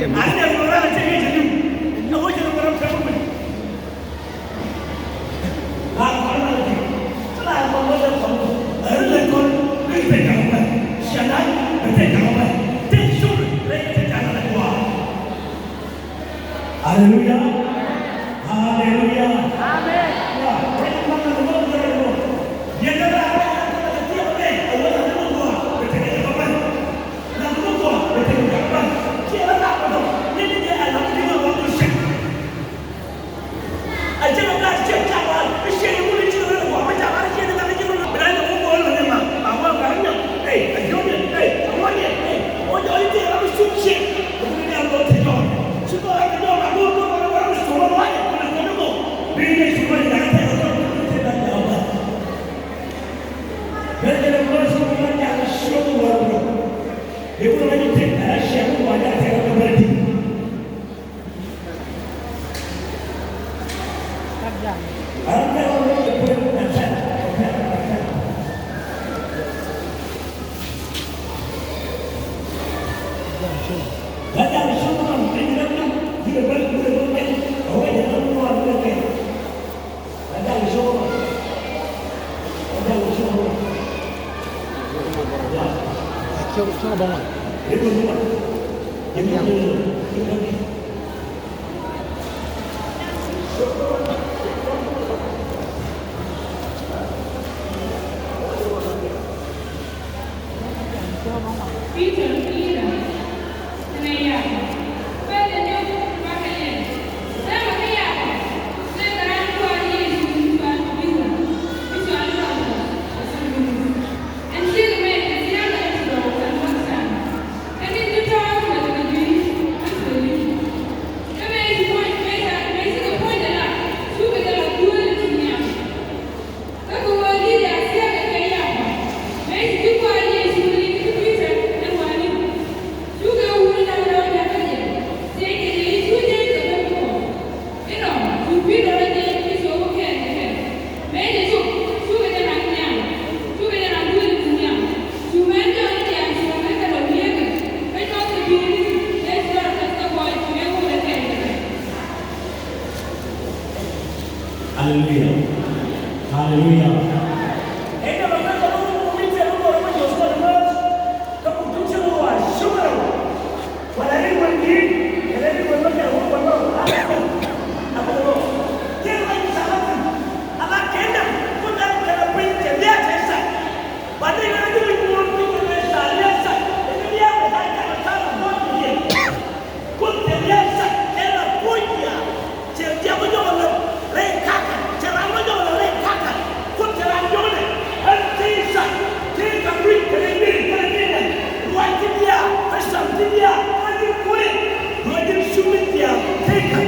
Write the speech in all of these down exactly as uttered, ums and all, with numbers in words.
Ani jɛ lɔ ran cɛ yɛ cɛ liw. Ni wä cɛ lɔ ran cɛ liw. Ran kɔn ran cɛ. Ran kɔn ran cɛ kɔn. Ran cɛ kɔn. Ni tɛ jaga ba. Siana ni tɛ jaga ba. Tɛ sur. Ni tɛ jaga ba. Haleluya. Haleluya. Amen. Ya, wani mana ni wani mana ni wani. Yɛ dara ara ya kɔn ka tiya ba. Wani mana ni wani. Ni tɛ jaga ba. Bɛn kɛnɛ mɔ sɔ mɔ ja̱ show wɔ bro. Bɛ wä mɛ ni tɛk a share wɔ ja̱ tɛk a bɛ di. A tɛk a wɔ bɛ bɛ na tɛk. Ba ja̱ show wɔ mɛ ni na tu. Ni bɛ bɛ ni bɛ bɛ. A wɔ ja̱ na mɔ a bɛ bɛ. Peter, Peter. Haleluya. Haleluya. Kun te lia̱a̱ sak kɛ la puɔ̱ny diaal. Cɛ diaal bä jɔk lɛ rɛy kakä. Cɛ ram bä jɔk lɛ rɛy kakä. Kun cɛ ram jɔk lɛ. Ɛn ti sak ti ka rui̱ kɛ rɛy nir kɛ rɛy nir nɛ. Ruac ti diaal, kä sam ti diaal, kä ti kuëë. Ruac ti sum ti diaal, ti ka.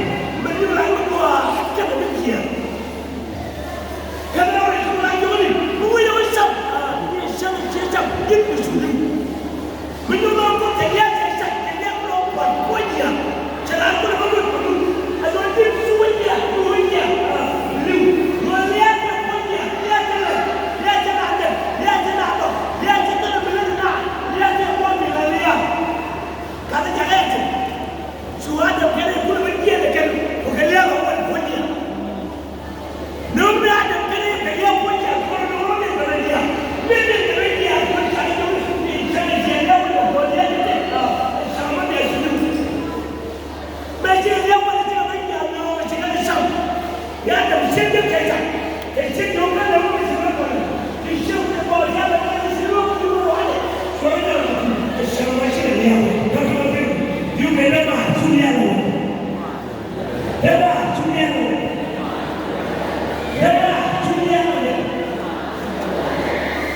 Mɛ ni ram bä duaar kɛ bä jiɛn. Kɛn rɛw rɛy ti ram jɔk ni. Bi wä yɛ wä sam. Aa, bi wä yɛ sam, cɛ sam. Ji̱n bi sum ni. Bi nyuɔth ɣɔn kɔn kɛ lia̱a̱ kɛ cak kɛ lia̱a̱ kɛ lɔ kuan kuɔ̱c jiaŋ. Cɛ raan kulɛ bä luɔt kɛ luɔt. Ɛ luɔt ji̱ ti wec jiaŋ, ti wec jiaŋ. Liw. Luɔt lia̱a̱ kɛ kuɔ̱c jiaŋ, lia̱a̱ kɛ lɛ, lia̱a̱ kɛ na dɛm, lia̱a̱ kɛ na dɔk, lia̱a̱ kɛ thilɛ mi lät na, lia̱a̱ kɛ kuɔ̱c jiaŋ la lia̱a̱. Kath jakä ɛ thin. Cu Adam kɛn ɛ kulɛ bä jiɛn ɛ kɛn, kɛ lia̱a̱ kɛ kuɔ̱c jiaŋ.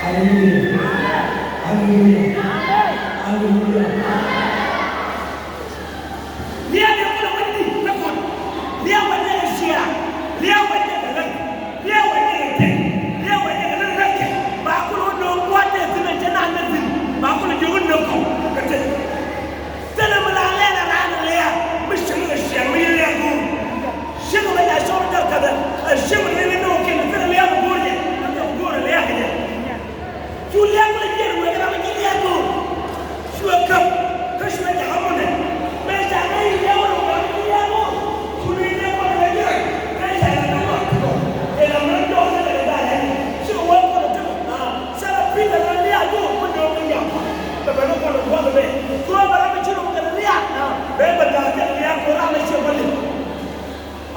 Haleluya. Haleluya. Haleluya. Lia̱a̱ ni kulɛ wä ni ni kɔn. Lia̱a̱ wä ni ni cia. Lia̱a̱ wä ni ni lät. Lia̱a̱ wä ni ni tɛk. Lia̱a̱ wä ni ni lät kɛ. Ba kulɛ wä ni wä ni tɛk ni cɛ na ni thin. Ba kulɛ jɛ wä ni kɔn. Kɛ tɛk. Thilɛ mi la lɛl a raan a lia̱a̱ mi cieŋ kɛ ciaŋ mi lia̱a̱ go̱o̱r.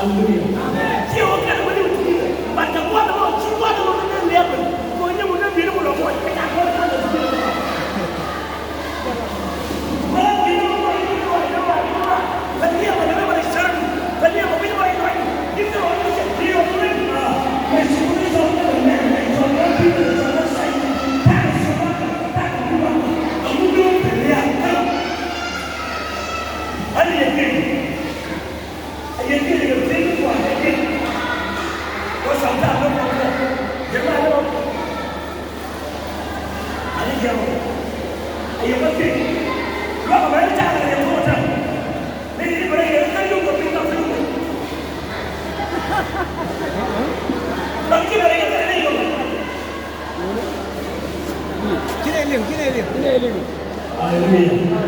Hallelujah. Amen. Ci nɛ liŋ, ci nɛ liŋ. Ci nɛ liŋ. Hallelujah.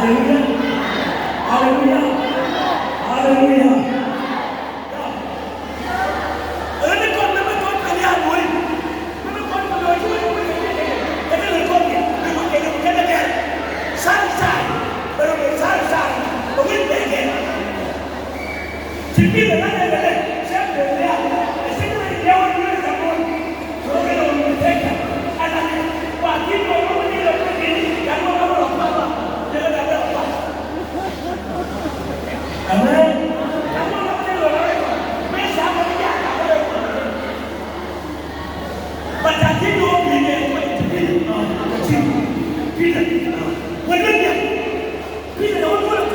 Hallelujah. Hallelujah. Hallelujah. Hallelujah. Amen. But I didn't know the name. Peter. Peter.